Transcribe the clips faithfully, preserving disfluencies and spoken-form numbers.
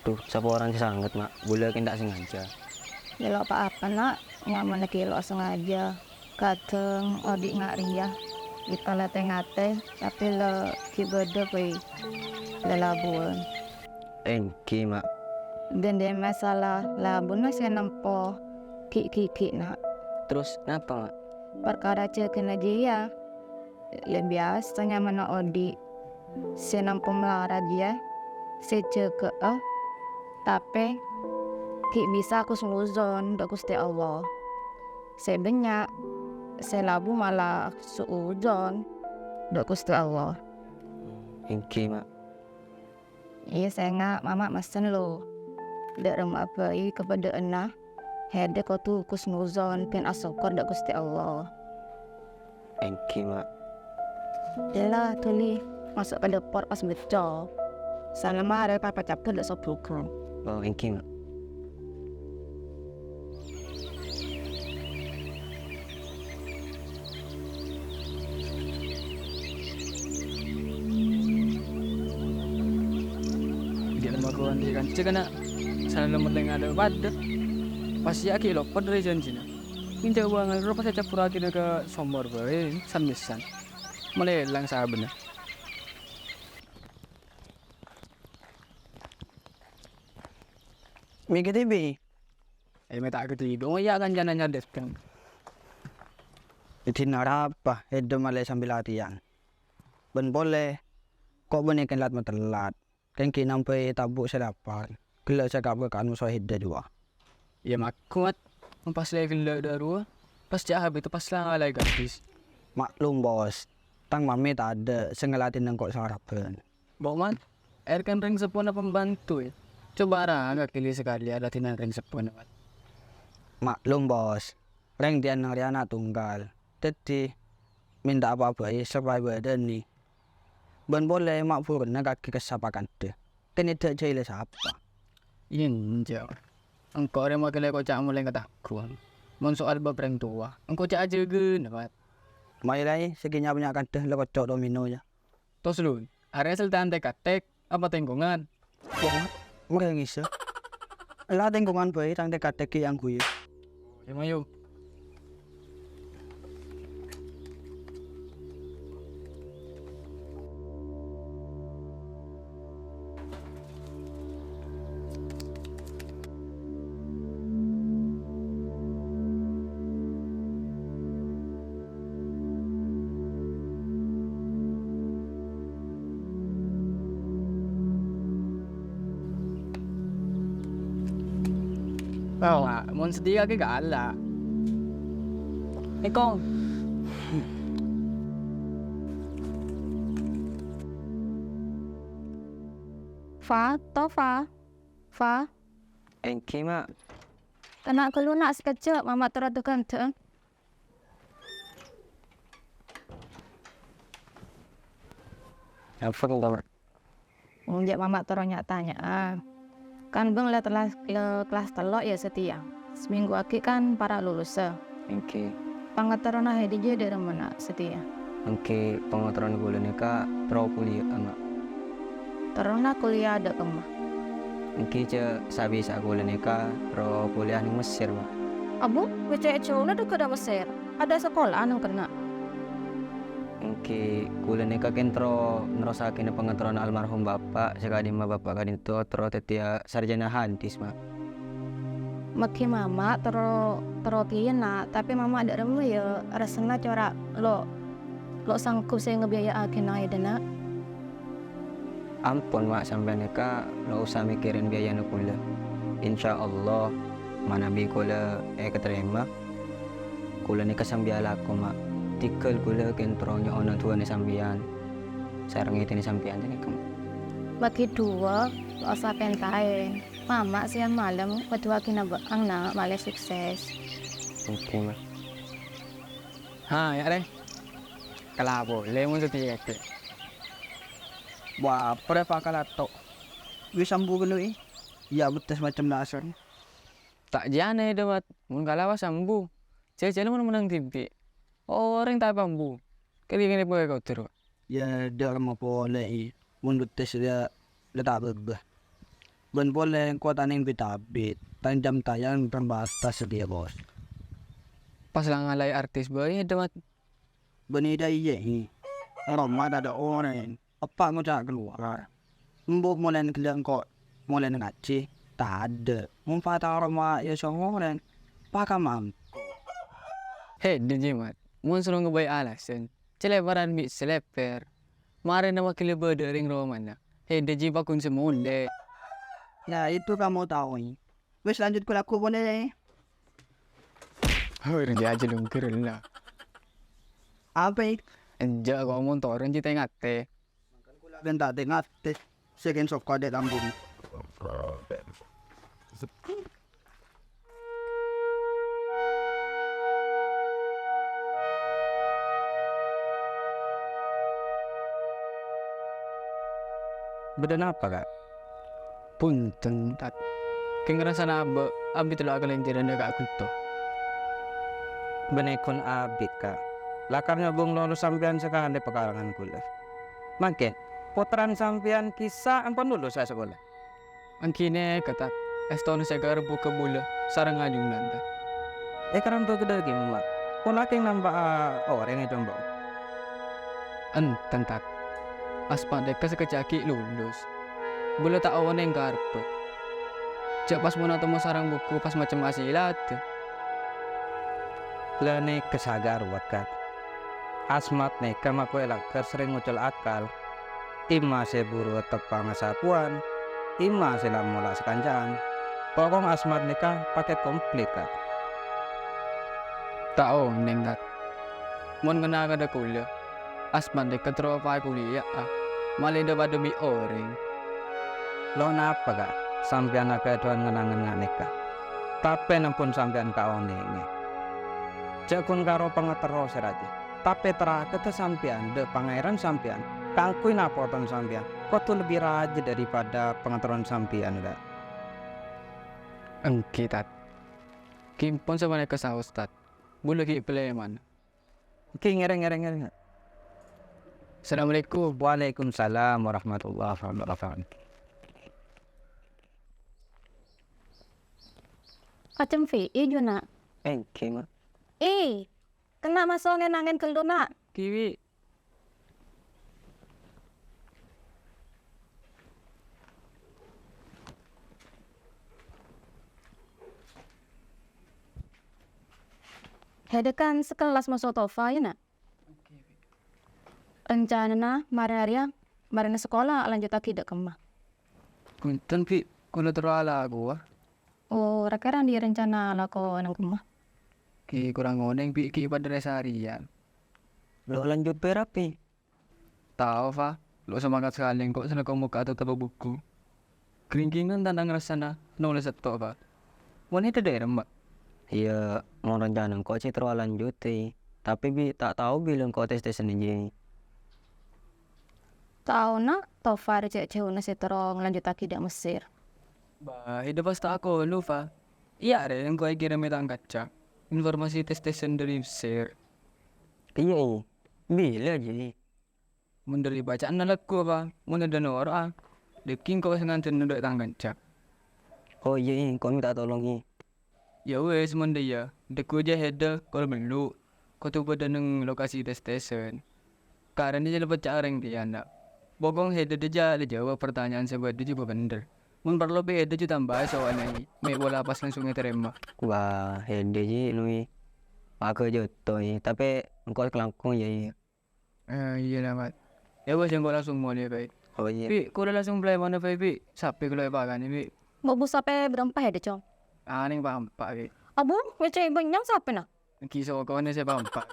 Duh, saporana sè sanget, Ma'. Bulâ kèng ta' sengaja. Ghi' lo' pa-apa, Na'. Nyamana ghi' lo' sengaja. Kadhâng odi' nga' rèya ghi' ta' la tè-ngatè, tapè la ghi' bâdâ bhâi lalabuwân. Èngghi, Ma'. Dhândhâ masalah labuna sè nempo ghi'-ghi' ghi', Na'. Terros napa, Ma'? Parkara jâgâna jiyâ, la biyasa nyamana odi' sè nampo malarat jiyâ sè jâgâ'â, tapè ghi' bisa kusnudzon dâ' Ghustè Allah. Sè bânnya' sè labu mala su'udzon dâ' Ghustè Allah. Èngghi, Ma'. Iyâ, sènga' Mama' messen, lo. Dâ' remma'a bhâi kabâdâ'ânna, hèdâ kodhu kusnudzon bân asokkor dâ' Ghustè Allah. Èngghi, Ma'. Ella, dhuli, maso' ka dâpor pas becco. Salamma arè papa cabbhut dâ' sobbhughân. Oh, èngghi, Ma'. Ghi' lemma ko' andi' kanca kana', sanana mon lèng adâ' padâ. Pas iyâ ghi' lopot dâri janjina. Min jhâ' bângal ro pas ècabbhurraghinâ ka somor bhâi, san-mèsan. Malèlang sabâna. Mè' ghâdhibhi? Eh, mè' ta' ghâdhibhi, iyâ kancana nyadâteng. Èdhina arapa, hèdâ malè sambi latèyan. Bân polè, ko' bânnè kèng lat-matellat. Kèng ghi' nambhâi tabu' sè lapar. Ghellâ' sè ka'-bâka'an moso hèdâ duwâ. Iyâ, makkot. Mon pas lè ghellâ' dâruwâ, pas jhâ' habis pas la ngalaè gadis. Maklum, Bos. Tang mammè tadâ' sè ngalatènè engko' sarapan. Bo' Man, èrèn kan rèng seppona pembantu, yâ. Coba arapa ghâlli sakalè alatènan rèng seppona, Man. Maklum, Bos. Rèng tèyan neng rèya ana' tunggal. Dhâddhi, mènta apa bhâi sopajâ bâdâna. Bân polè ma' buruna kakè kassa pakandhâ. Kèng dâ' jâ' la sapa? Iyâ, enjâ'. Engko' rèya makkèla koca' molè ka Tagghung. Mon soal bab rèng towa, engko' ca' ajâgâna, Mat. Mayu laè, sè ghi' nya'-bânnya' kandhâ la kocco' domino, yâ. Tos, Lun, arèya sè la tang tèk-katèk, apa tèngkongan? Wah, marèngèsa. La tèngkongan bhâi tang tèk-katèk ghi' angghuy. Yâ, mayu. Wah, mon sadhiyâ ghi' ghâllu. Èko. Fa, to, Fa. Fa. Èngghi, Ma'. Kèng ghâllu, Na', sakejjhâ', Mama' terro dâ-ghândhâ'ân. Apa kèng, Ma'? Mon jhâ' Mama' terro nya'-tanya'a. Kan bâ'na la telas, la kellas tello' yâ satèya. Samènggu aghi' kan para' lulussa. Èngghi. Pangaterrona hèdâ jiyâ dâ' remmana satèya? Èngghi, pangaterrona kaulâ nèka terro kuliah, Ma'. Terrona kuliah dâ' kemma? Èngghi, jhâ' sabisa kaulâ nèka terro kuliah neng Mesir, Ma'. Abbhu, bâcaa jhâuna dâ' ghâdhâ Mesir. Adâ' sakola neng kènna'. Èngghi, kaulâ nèka kèng terro nerrossaghina pangaterrona almarhum bapa', sè ka'dimma bapa' ka'dinto terro dhâddhiyâ sarjana hadis, Ma'. Maghi Mama' terro, terro kèya, Na', tapè Mama' dâ' remma yâ rassana cora' lo', lo' sanggup sè ngabiaya'aghina èdâna. Ampon, Ma', sampèyan nèka lo' osa mèkkèrè biayana kaulâ. Insyaallah, manabi kaulâ èkatarèma, kaulâ nèka sambi alako, Ma'. Tèghâl kaulâ kèng terro nyo'ona du'âna sampèyan, sareng èdina sampèyan nèka, Ma'. Maghi du'a, lo' osa pèntaè. Mama' sèyang malem ngadu'aghina bâ'na, Na', malè sukses. Oke, Ma'. Ha, yâ, rè. Kala polè mon satèya kèya. Wah, apa rè pakala to'? Wis ambu kènè', iyâ bettès macem nasar. Ta' jiyâ anè, Mat. Mon kala wis ambu. Jhâ-jhâlâ mon mennang dhibi'. Orèng ta' ambu. Kènè'-kènè' pagghun kotor. Yâ, dâ' remma polè, i. Mon bettès yâ, la ta' bâbâ. Bân polè engko' ta' neng bit-abit, tanjam tayang terbatas satèya, Bos. Pas la ngalaè artis bhâi, Mat. Bânnè dâ' iyâ, roma tadâ' orèng. Eppa' ngoca' kalowar. Embu' molaè ghellâ' engko' molaè ngajhi, tadâ'. Mon patara roma yâ songorèng, pakamam. He, Jimat, mon soro ngabâi alasan, cèlèparan bi' sèlèpèr. Marèna makkèla bâdâ rèng romana. He, Jimat, paghun sè molè. Ya, itu kamu tahu, ini. Wis, lanjut ku lagu polè. Hur, jâ' ajâ lungkir la. Apa, è? Enjâ', kok mon torè jiyâ tè-ngatè. Mangkana kaulâ bân ta' tè-ngatè, sè kèng sokko adâ' lambung. Bâdâ napa, Ka'? Bhunten, Tat. Kèng rassana abâ', abit lo' akalèncèran dâ' Ka' Gunto. Bânnè ghun abit, Ka'. Lakar nyobung lolos sampèyan sakalè pakarangan kaulâ. Mangkèn, pottrana sampèyan kissa ampon lolos asakola? Èngghi nèka, Tat. Èstona sè karebbhugghâ bulâ sareng ajunan, Tat. Èkarembhâghâ dâ' kemma? Pola kèng nampa'a orèng è compo'na. Enten, Tat. Asmat nèka sakejjhâ' ghi' lulus. Bulâ ta' onèng karebbhâ. Jâ' pas mon atemmo sareng bhuku pas macem asilatta. La nèka saghâruwa, Kat. Asmat nèka makkè è langghâr serrèng ngocol akal. Dimma sè buru teppa' ngasakowan, dimma sè la mola' sakanca'an. Pokok Asmat nèka pakèt komplit, Kat. Ta' onèng, Kat. Mon ngenna ka dâ' kaulâ, Asmat nèka terro pas kuliya'a, malè dâ-padâ bi' orèng. Lo' napa, Ka', sampèyan aghâdhuwân ngen-angen nga' nèka? Tapè ampon sampèyan kaonèngè. Jâ' ghun karo pangaterro sè rajâ, tapè tarakaddhâ sampèyan dâ' Pangèran sampèyan kaangghuy napoton sampèyan kodhu lebbi rajâ dâripadâ pangaterron sampèyan, Ka'. Èngghi, Tat. Ghi' ampon sapanèka saos, Tat. Bulâ ghi' palèman. Oke, ngèrèng, ngèrèng, ngèrèng. Assalamualaikum. Waalaikumsalam warahmatullahi wabarakatuh. Acem Fi, iyâ, Na'. Èngghi, Ma'. Ih, kèng maso' ngèn-angen ghâllu, Na'. Kiwi. Hèdâ kan sakellas maso' Tofa, yâ, Na'? Rencanana marèna rèya, marèna sakola alanjuttaghi dâ' kemma. Bhunten, Bi', kaulâ terro alako, wa. Oh, ra-kèra andi' rencana alako neng kemma? Ghi' korang onèng, Bi', ghi' padâ rè-sarèyan. Lo' lanjut bhâi rapi. Tao, Fa. Lo' semangat sakalè engko' salako mokka' teppa' bhuku. Gringgingan tana' rassana nolès sètto', Fa. Mon è dâ' dâ'âr, Emma'? Iyâ, mon rencana engko' sè terro alanjuttè. Tapè, Bi', ta' tao bilâ engko' tes-tesan iyâ. Taona, Tofa rè jâ'-jâuna sè terro ngalanjuttaghi dâ' Messer. Bâ, è dâ' pas ta' akolu, Fa. Iyâ, rè, engko' èkèrèmè tang kacca. Informasi tes-tesan dâri Messer. Iyâ, iyâ. Bilâ, Ji? Mon dâri bâca'anna lagghu, Fa, mon è dâ' noro'a, dâgghi' engko' sè ngantèna dâ' tang kanca. Oh, iyâ, iyâ, engko' mènta tolong, iyâ. Yâ wis, mon dâ' iyâ, dâgghu' jâ' Hèdâ kor bellu', kodhu bâdâ neng lokasi tes-tesan. Karana jâ' la pècca'a rèng tèyan, na'. Bokong Hèdâ dâjâ la jâwâb partanya'an sè bâdâ jâ' bhender. Mon parlo bi' Hèdâ jâ' tambâi so'anna, mè' pola pas langsung ètarèma. Wah, Hèdâ jâ' nui. Aga jâto, iyâ. Tapè engko' kalangkong, iyâ, iyâ. Eh, iyâ, Mat. Yâ, wis, engko' langsung molè bhâi. Oh, iyâ. Bi', kaulâ langsung palèmana bhâi, Bi'. Sapè kaulâ èpakanè, Bi'. Mabus sapè bârâmpa, Hèdâ, Cong? Anèng pa empa', Bi'. Abu, ngècè' bânnya'an sapèna? Ghi' sokonè sè pa empa'.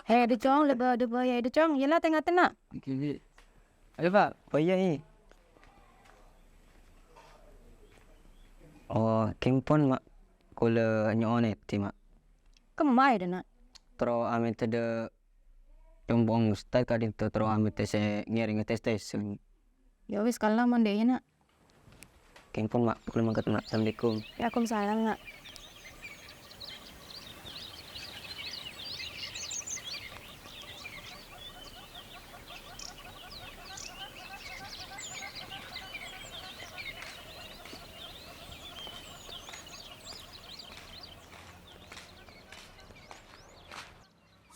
Hèdâ, Cong, lebâ-debâ, Hèdâ, Cong. Yâ la, tè-ngatè, na'. Ghi, Bi'. Ayo, Pak. Oh, iyâ, iyâ. Oh, ghi ampon, Ma'. Kaulâ nyo'on èdhi, Ma'. Kemma, Hèdâ, na'? Terro amètè dâ' compo'na Ustad ka'dinto terro amètè sè ngèrèngè tes-tesan. Yâ wis, kala mon dâ' iyâ, na'. Ghi ampon, Ma'. Kaulâ mangkat, Ma'. Assalamualaikum. Waalaikumsalam, na'.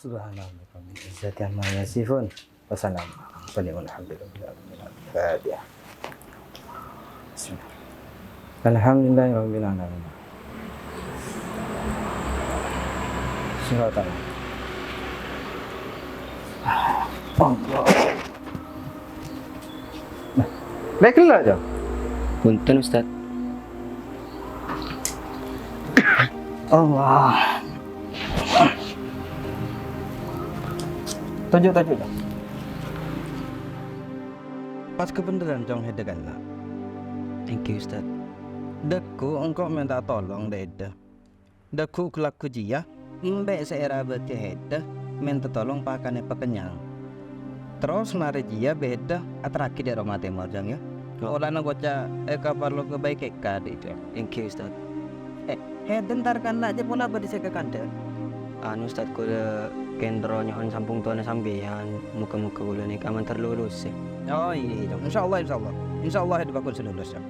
Subhanallah, rabbil izzati amma yasifun. Wassalamu alaikum warahmatullahi wabarakatuh. Fatihah. Bismillah. Alhamdulillahirabbil alamin. Siratal. Allah. Nah, bâkal aja. Punten, Ustaz. Allah. Tonjhu', tonjhu', Cong. Pas kabhendherrân, Cong, hèdhâ ghellâ'. Thank you, Ustaz. Dhâggu' engko' mènta tolong dhâ' hèdhâ. Dhâggu' ghu-lagghu jiyâ, embi' sè èrabâdhi hèdhâ, mènta tolong pakanè pakennyang. Terros marè jiyâ bhâdhâ aterraghi dhâ' roma tèmor, Cong, yâ. Oh. Polana ngoca' èkaparlo kabâi kèka, Dik, Cong. Èngghi, Ustaz. Eh, hèdhâ entar kana' jâ' pola bâdâ sè kakandhâ. Anu, Ustaz, kaulâ kèng terro nyo'on sampèyan towana sampèyan, moga-moga kaulâ nèka mandhâr lulus, yâ. Oh, iyâ, Cong. Insyaallah, insyaallah. Insyaallah hèdhâ bhâkal sè lulus, Cong.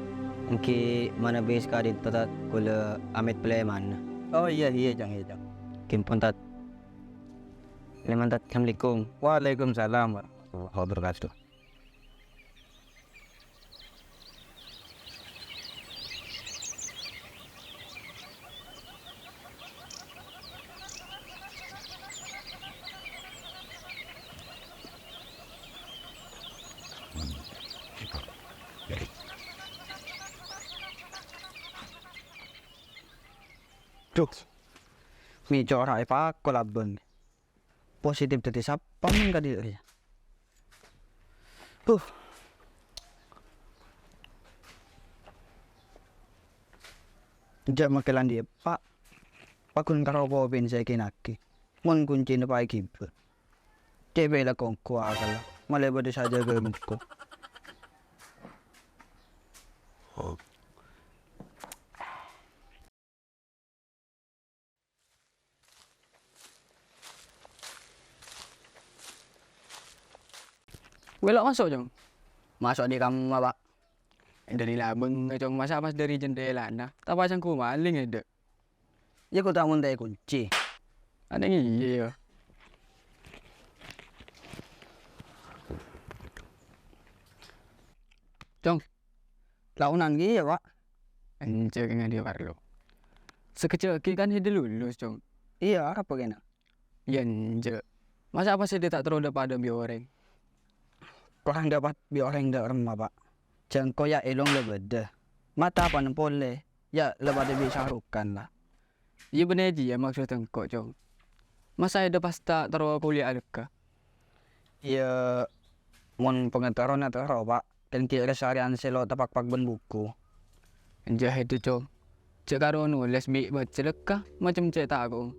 Èngghi manabi sakadinto, Tad, kaulâ amèt pèlèman. Oh, iyâ, iyâ, Cong, iyâ, Cong. Ghi pon, Tad. Lèman, Tad. Assalamualaikum. Waalaikumsalam warahmatullahi wabarakatuh. Dhu, mè' cora' èpako labâng. Positif dhâddhi sapa mon kadhi' rèya? Huh. Jhâ' makè la andi' eppa'. Paghun karo kopèn sè èkènaghi. Mon koncèna pas èghibâ. Cè' pèlè kongko akalla. Malè bâdâ sè ajâgâ mengko. Mèlo maso', Cong? Maso' dâri kamma, Pa'? Dâri labâng, Cong. Masa' pas dâri jendhilana? Ta' pas sangko' malèng, èdhâ'. Iyâ, kodhu amonta èkoncè. Anèng iyâ, yâ. Cong, laonan kèya, Pa'? Enjâ' kèng andi' parlo. Sakejjhâ' aghi' kan hèdhâ lulus, Cong. Iyâ, arapa kèna? Yâ, enjâ'. Masa' pas hèdhâ ta' terro dâpa' bi' orèng? Korang dâpa' bi' orèng dâ' remma, Pa'. Jhâ' engko' yâ è long la bâdâ. Mata pan polè, yâ la padâ bi' Sahrukan la. Iyâ, bânnè jiyâ maksod engko', Cong. Masa' hèdhâ pas ta' terro kuliah alèkka? Iyâ, mon pangaterrona terro, Pa'. Kan ghi' rè-sarèyan sè lo' tapakpak bân buku. Enjâ' hèdhâ, Cong. Jhâ' karo nolès bi' bâca lèkka, macem cè' tako'.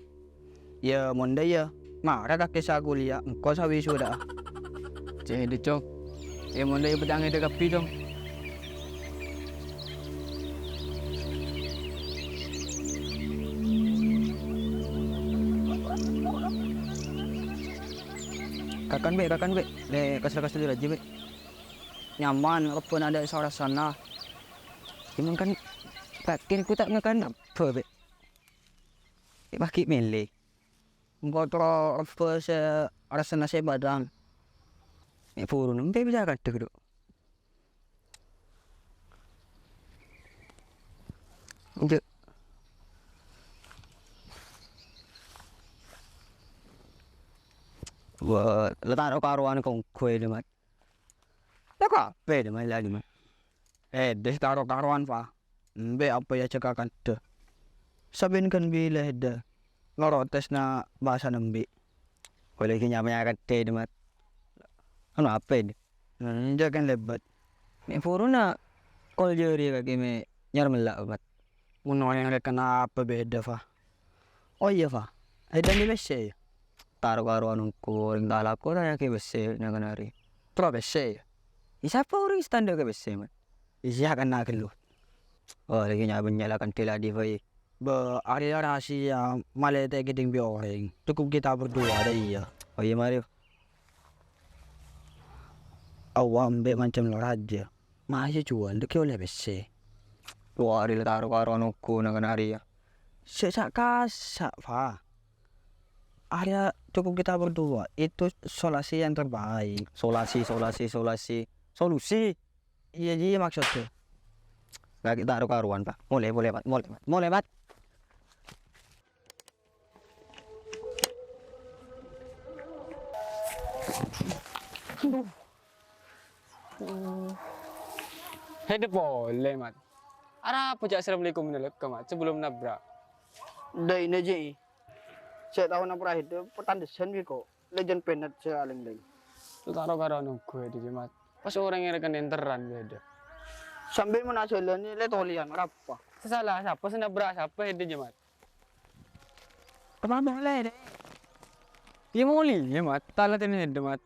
Iyâ, mon dâ' iyâ, mara kakè sè kuliah, engko' sè wisuda'a. Jhâ' hèdhâ, Cong. Iyâ, mon dâ' iyâ, pètang hèdhâ kabbhi, Cong. Kakan, Bè', kakan, Bè'. Lè, kas-, kas dulu aja, Bè'. Nyaman, rebbhâna dâ' sara sana. Cuman kan, pakèr ku ta' ngakan rebbhâ, Bè'. Èpaghi' mèlè. Engko' terro rebbhâ sè rassana sè bâdâng. Mè' buru nèmpè bisa kadhâ', Bro. Enjâ'. Wah, la ta' ro-karowan kongkoy, Mat. La kabhi, Mat, la, Mat. Eh, dâ' ta' ro-karowan, Pa. Embi' apa yâ jhâ' kakandhâ. Sabân kan bilâ hèdhâ. Loro tèsna bhâsana embi'. Polè ghi' nyamana kadhi, Mat. Anu apa ini? Enjâ' kan lèbât. Mè' buru na' kol jârèya kakè mè' nyar mella', Mat. Mon orèng rèya kenapa bhidhâ, Fa? Oh iyâ, Fa. Aèdhâ andi' pèssè, yâ? Ta' ro-karowan ongghu orèng ta' alako ta' nyakè pèssè na' kanarè. Terro pèssè, yâ? Iyâ, sapa orèng sè ta' andâ' ka pèssè, Mat? Iyâ, kanna' ghâllu. Oh, lagi nya'-bânnya' la kandhi la andi', Fa, yâ? Bâ, arèya rahasia, malè ta' èkèdhing bi' orèng. Cukup kita berdua, dâ' iyâ. Oh iyâ, marè. Awwa embi' macem lo rajâ. Mayu juwâl, dâgghi' ollè pèssè. Wah, arè la ta' ro-karowan ongghu na' kanarè, yâ. Sè sa'-kasa', Fa. Arèya cukup kita berdua, itu solusi yang terbaik. Solusi, solusi, solusi. Solusi? Iyâ, jiyâ, maksodda. Lagi ta' ro-karowan, Pak. Molè, molè, Mat. Molè, Mat. Molè, Mat. Hèdhâ polè, Mat. Arapa jhâ' assalamualaikum nalèka, Mat, sebelum nabrak? Dâina, Ji. Sè tao nabrak hèdhâ, pertandhesan bi' ko'. Lè jân pènèt sè alèng-lèng. Taro karo nunggu hèdhâ, Ji, Mat. Pas orèng èrèken enteran hèdhâ. Sambi mon ajhâlâni lè tolèyan, arapa? Sè sala sapa, sè nabrak sapa hèdhâ, Ji, Mat? Kemma molè, Dè? Iyâ, molè, iyâ, Mat. Ta' latèna hèdhâ, Mat.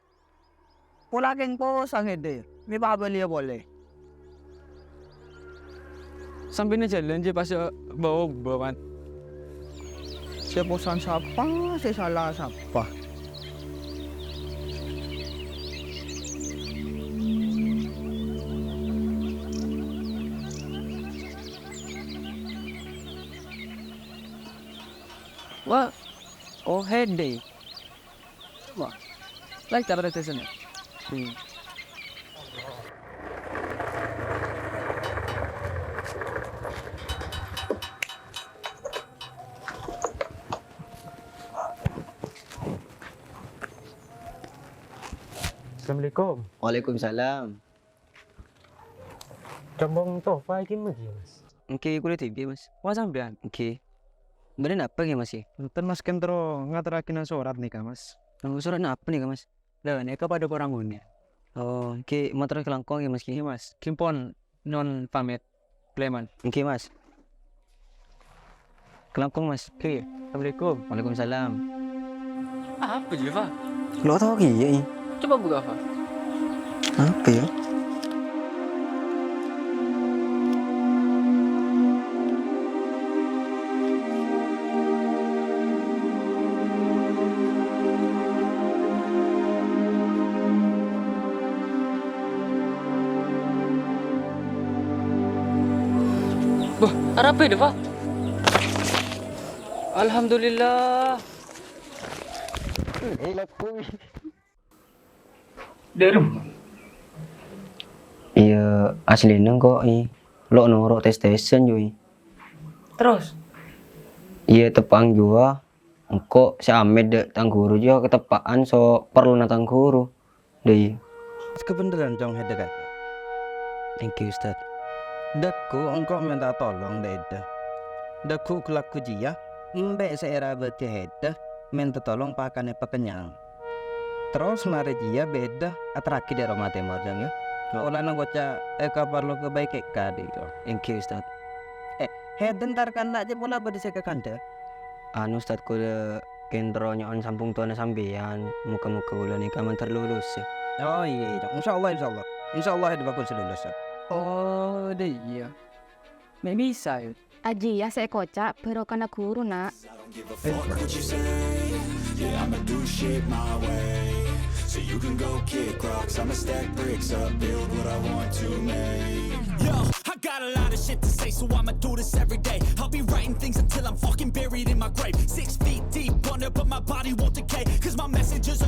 Pola kèng posang hèdhâ, mè' pa' abâliyâ polè. Sampèna jhâlân jiyâ pas, eh, bâ-obâ, Mat. Sè posang sapa, sè sala sapa? Wah, oh, hèdhâ. Wah, lancar rè dâsana. Hmm. Assalamualaikum. Waalaikumsalam. Combong Tofa iki mè' ghi, Mas? Èngghi, kulâ dhibi', Mas. Wah, sampèyan? Èngghi. Bâdâ napa, ghi, Mas, ghi? Bhunten, Mas, kèng terro ngaterraghi nang sorat nèka, Mas. Nang sorat napa nèka, Mas? Lha, nèka padâ korang onèng. Oh, èngghi, mator kalangkong, ghi, Mas, ghi. Èngghi, Mas. Ghi pon nyo'on pamit. Sulaiman. Èngghi, Mas. Kalangkong, Mas. Oke, assalamualaikum. Waalaikumsalam. Apa jiyâ, Fa? Lo' tao kèya, i. Coba buka, Fa. Apa ya? Wah, arapa dâ, Fa? Alhamdulillah. Dârem. Iyâ, aslina engko', i. Lo' noro' tes-tesan, Jui. Terros? Iyâ, teppa'an jiyâ. Engko' sè amèt dâ' tang ghuru jiyâ kateppa'an so parlona tang ghuru. Dâ' iyâ. Kabhendherrân, Cong, hèdhâ kan? Èngghi, Ustad. Dâgghu' engko' mènta tolong dâ' hèdhâ. Dâgghu' ghu-lagghu jiyâ, embi' sè èrabâdhi hèdhâ, mènta tolong pakanè pakennyang. Terros marè jiyâ bi' hèdhâ aterraghi dâ' roma tèmor, Cong, yâ. Polana ngoca' èkaparlo ka baik èka dâ' iyâ. Èngghi, Ustad. Eh, hèdhâ entar kan la jiyâ pola bâdâ sè èkakandhâ. Anu, Ustad, kulâ kèng terro nyo'on sambhung du'âna sampèyan, moga-moga kulâ nèka mandhâr lulus, yâ. Oh, iyâ, iyâ, Cong. Insyaallah, insyaallah. Insyaallah, hèdhâ bhâghus lulus, Cong. Oh, dâ' iyâ. Mè' bisa, yâ. Ajiyâ sè èkoca' bhârokana ghuru, Na'. Fuck what you say. Yeah, I'ma do shit my way. So you can go kick rocks, I'ma stack bricks up, build what I want to make. Yo, I got a lot of shit to say, so I'ma do this every day. I'll be writing things until I'm fucking buried in my grave. Six feet deep under, but my body won't decay. 'Cause my messages